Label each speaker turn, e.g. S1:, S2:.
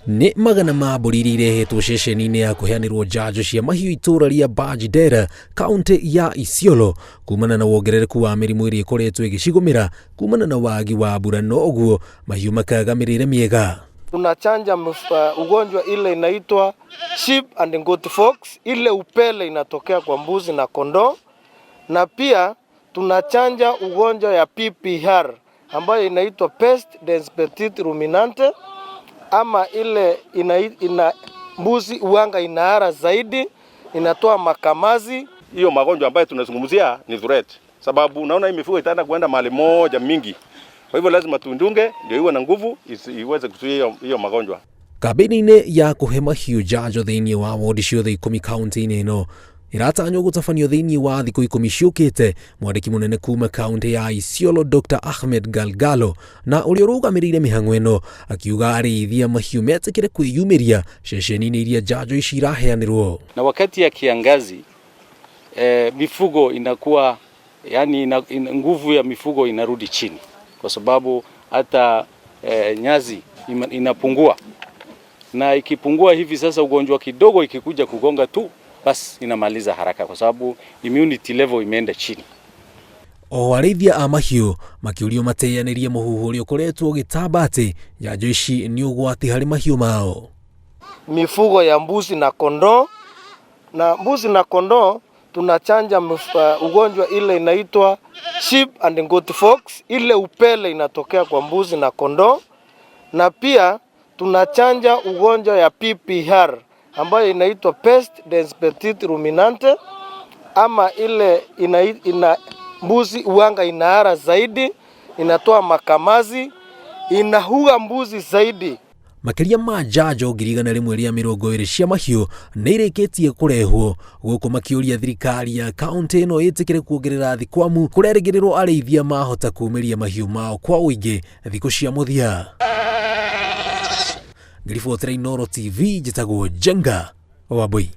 S1: Nĩ magana ma mbũri iria irehetwo ceceni-inĩ ya kũheanĩrwo njanjo cia mahiũ itũũra rĩa Bajidera, kaũntĩ ya Isiolo, kumana na wongerereku wa mĩrimũ ĩrĩa ĩkoretwo ĩgĩcigũmĩra kumana na wagi wa mbura no ũguo mahiũ makaga mĩrĩre mĩega.
S2: Tunachanja ugonjwa ile inaitwa sheep and goat pox, ile upele inatokea kwa mbuzi na kondoo, na pia tunachanja ugonjwa ya PPR ambayo inaitwa peste des petits ruminants, ama ile ina mbuzi uanga inahara zaidi, inatoa makamazi.
S3: Hiyo magonjwa ambayo tunazungumzia ni threat, sababu unaona hii mifugo itaenda kuenda mahali moja mingi. Kwa hivyo lazima tuindunge ndio iwe na nguvu iweze kuzuia hiyo magonjwa.
S1: Kambĩni-inĩ ya kũhe mahiũ njanjo thĩinĩ wa wodi ciothe 10 kaunti-inĩ ĩno ĩratanywo gũtabanio thĩinĩ wa thikũ 10 ciũkĩte. Mwandĩki mũnene kuma kaunti ya Isiolo Dr. Ahmed Galgalo na ũrĩa ũrũgamĩrĩire mĩhang'o ĩno akiuga arĩithia mahiũ metĩkĩre kwĩyumĩria ceceni-inĩ iria njanjo ici iraheanĩrwo.
S4: Na wakati ya kiangazi mifugo inakuwa yani nguvu ya mifugo inarudi chini kwa sababu hata nyasi inapungua, na ikipungua hivi sasa, ugonjwa kidogo ikikuja kugonga tu, basi inamaliza haraka kwa sababu immunity level imeenda chini.
S1: O arĩithia a mahiũ makĩũrio mateanĩrie mũhuhu ũrĩa ũkoretwo ũgĩtamba atĩ njanjo ici nĩ ũgwati harĩ mahiũ mao.
S2: Mifugo ya mbuzi na kondoo, na mbuzi na kondoo tunachanja ugonjwa ile inaitwa sheep and goat pox, ile upele inatokea kwa mbuzi na kondoo, na pia tunachanja ugonjwa ya PPR ambayo inaitwa peste des petits ruminants, ama ile ina mbuzi uanga inahara zaidi, inatoa makamazi, inaua mbuzi zaidi.
S1: Makĩria ma njanjo 120,000 cia mahiũ nĩ irĩkĩtie kũrehwo gũkũ, makĩũria thirikari ya kaũntĩ ĩno ĩtĩkĩre kuongerera thikwamu kũrerĩgĩrĩrwo arĩithia mahota kumĩria mahiũ mao kwa ũingĩ thikũ cia mũthia. Ngĩribotera Inooro TV, njĩtagwo Njenga Wambui.